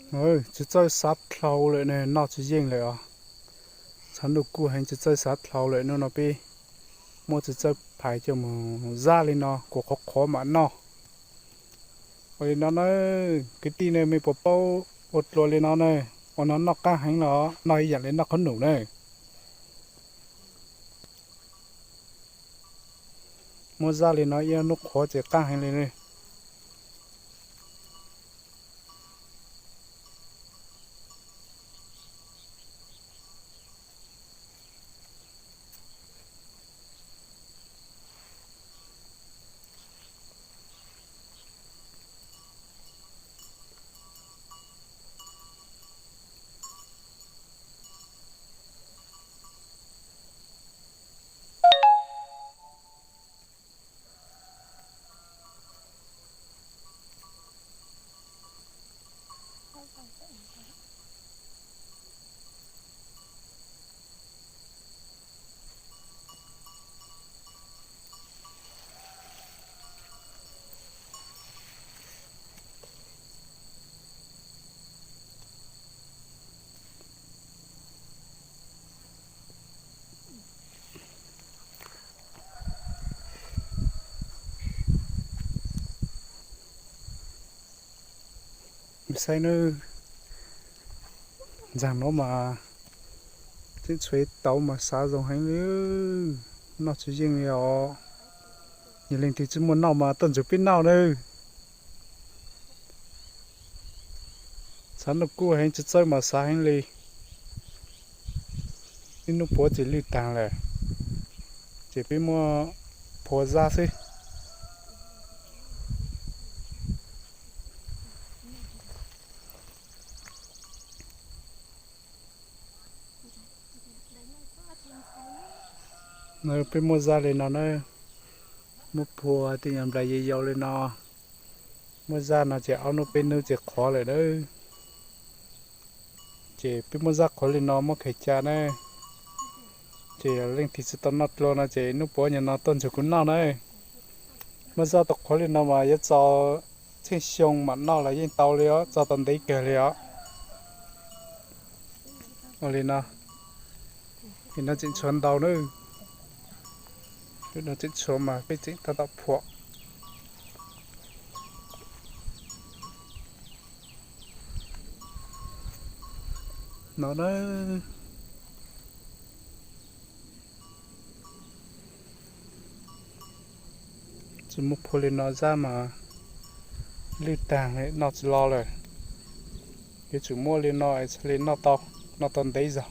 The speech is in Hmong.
Txiv txawj xav dlhau lawm ne, noj tsis yeej lawm os. Tshav ntuj kub heev, txiv txawj xav dlhau lawm. Hnub no peb muab txiv txawj phais coj mus zaj li no, kuv qhuav qhuav mam noj. Ua li no na, kwv tij ne, mej puas paub ua dlua li no ne? Ua no noj qaab heev los noj ib yaam li noj qhob noom na. Muab zaj li no ib hnub qhuav ces qaab heev li. Saib nawb, ntsag nuav mas tseem tshuav tauv mas xav zoo heev li, noj tsis yeej li os. Yog leej twg tsis muaj noj mas tuaj nrug peb noj nawb. Tshav ntuj kub heev, txiv txawj mas xav heev li. Ib hnub puav tsis lwj taag lawm, ces peb muab phua zaj xwb. Peb muab zaj li no na, muab phua tej nyuag nplais yau yau li no. Muab zaj no ces ob hnub peb hnub ces qhuav lawm na. Ces peb muab zaj qhuav li no muab khaws ca na. Ces leej twg tsis tau noj dlua no ces hnub puav nyuag no tuaj nrug kuv noj na. Muab zaj tau qhuav li no mas yuav txog tsheej xyoo mam noj los yeej tau li os, txog tau ntev kawg li os. Ua li no, li no tseem tshuav ntau na. Li no tseem tshuav mas peb tseem tab tom phua. No na, tsis muab phua li no zaj mas lwj taag noj tsis lo lawm. Yuav tsum muab li no es thiaj li noj tau, noj tau ntev zog.